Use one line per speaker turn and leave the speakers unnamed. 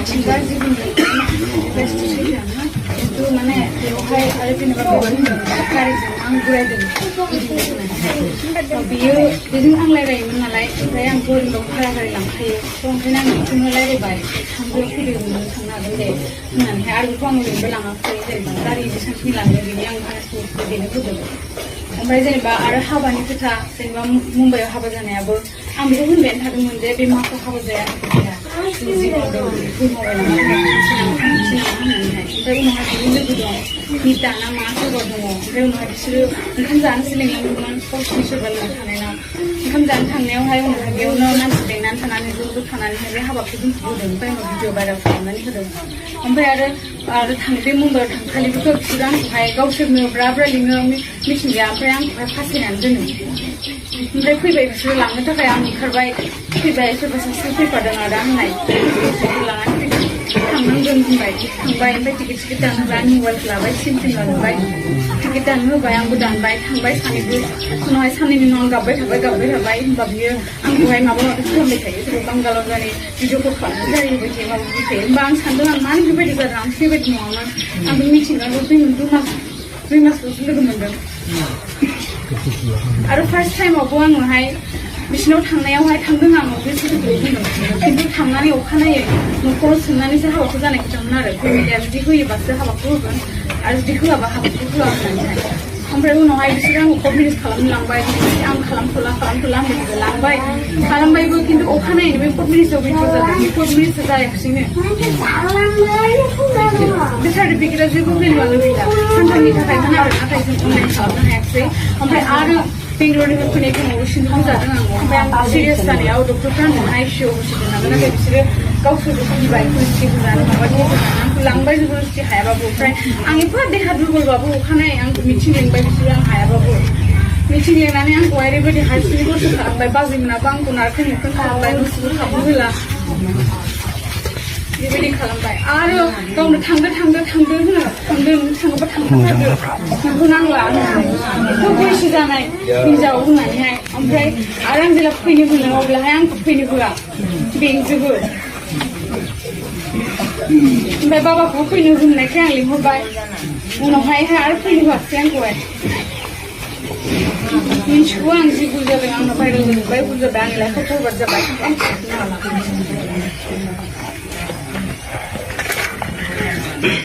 मिथिंगा जिबुनि बेस्टि आङो खिन्थु माने बेवहाय आरो जेनेबा गारिजों आं गुरायदों बियो बेजों आं रायलायोमोन नालाय ओमफ्राय आं गरिबाव भारा गारि लांखायो ओंखायनो आं बिखौनो रायलायबाय थांबो फैदोंमोन थांनो हागोन दे होननानैहाय आरो बेखौ आं ओरैनोबो लाङाखै जेनेबा गारि बेसेबांखिनि लाङो बिनि आं भाराखौ बेनो होदों ओमफ्राय जेनेबा आरो हाबानि खोथा जेनेबा मुम्बाइआव हाबा जानायाबो आं बेखौ होनबायानो थादोंमोन जे बे माखौ हाबा जाया जि मावदों बेखौ मावबाय होननानैहाय ओमफ्राय उनावहाय बिनि लोगो दं निता ना मा सोरबा दङ ओमफ्राय उनावहाय बिसोरो ओंखाम जानोसो लिंलांदोंमोन गावसिनि सोरबा लोगो थानायनाव ओंखाम जानो थांनायावहाय उनावहाय बेयावनो मानसि लेंनानै थानानै ज' थानानैहाय बे हाबाखौ दोनथ'होदों ओमफ्राय उनाव भिडिअ भाइरेल खालामनानै होदों ओमफ्राय आरो बे मुम्बाइआव थांखालिबोथ' बिसोरो आंखौहाय गावसोरनो ब्रा लिङो मिथिंगाया ओमफ्राय आंखौहाय फासायनानै दोनो ओमफ्राय फैबाय बिसोरो लांनो थाखाय आं ओंखारबाय फैबाय सोरबा सासे फैफादों आरो आंनाय लानानै थांनांगोन होनबाय थांबाय ओमफ्राय टिकेट दानहोबाय आं मबाइलखौ लाबाय सिम लांबाय टिकेट दानहोबाय आंबो दानबाय थांबाय सानैबो उनावहाय साननैनि उनाव आं गाबबाय थाबाय होनबा बियो आंखौहाय माबा माबि खालामबाय थायो सोरबा बांगालाव जानि भिडिअ कल खालामनाय जाहैबाय थायो माबा माबि थायो होमबा आं सानदों आं मानो बेबायदि जादों आं बेबायदि नङामोन आं बे मिथिंगाखौ दुइ मासल'सो लोगो मोनदों आरो फार्स्ट टाइमावबो आङोहाय बिसिनाव थांनायावहाय थांदों आं बे सुबिदाखौ बुंदों खिन्थु थांनानै अखानायै न'खराव सोंनानैसो हाबाखौ जानाय खोथामोन आरो फेमिलिया जुदि होयोबासो हाबाखौ होगोन आरो जुदि होआबा हाबाखौ होआ होननानैहाय ओमफ्राय उनावहाय बिसोरो आंखौ कट मेरेज खालामनो लांबाय आं खालामथ'ला आंबो खालामबायबो खिन्थु अखानायैनो बे कट मेरेजआव भिडिअ जादों बे कट मेरेजआ जायाखिसैनो बे सार्टिफिकेटआ जेबो भेलुआनो गैला सानथामनि थाखायमोन आरो नाथाय जों अनलाइन खालामनो हायाखिसै ओमफ्राय आरो बेंगलरनिफ्राय फैनाय समाव सिन्दुर जादों आं ओमफ्राय आं सिरियास जानायाव डक्टरफ्रा होनदों आइसिइउआव होसिगोन नालाय नाथाय बिसोरो गावसोरबो बिबाय पुलिसटि होजानो माबा आंखौ लांबाय जबरदस्ति हायाबाबो ओमफ्राय आं एफा देहा दुर्बलबाबो अखानायै आंखौ मिथिं लेंबाय बिसोरो आं हायाबाबो मिथिं लेंनानै आंखौहाय ओरैबायदि हारसिङै गसर खालामबाय बाजैमोनाबो आंखौ नारखें नुख्रें खालामबाय न'सिबो हाबनो होला बेबायदि खालामबाय आरो गावनो थांदों थाङोबा थांथारदो नांला एथ' बैसो जानाय हिनजाव होननानैहाय ओमफ्राय आरो आं जेब्ला फैनो होनो अब्लाहाय आंखौ फैनो होआ बेंजोबो ओमफ्राय बाबाखौबो फैनो होननायखाय आं लिंहरबाय उनावहाय आरो फैनो होआसै आंखौहाय मिन्थिगौ आं जि भुल जादों आंना भाइरेल जाजोब्बाय भुल जाबाय आंनि लाइफआव फरवार्ड जाबाय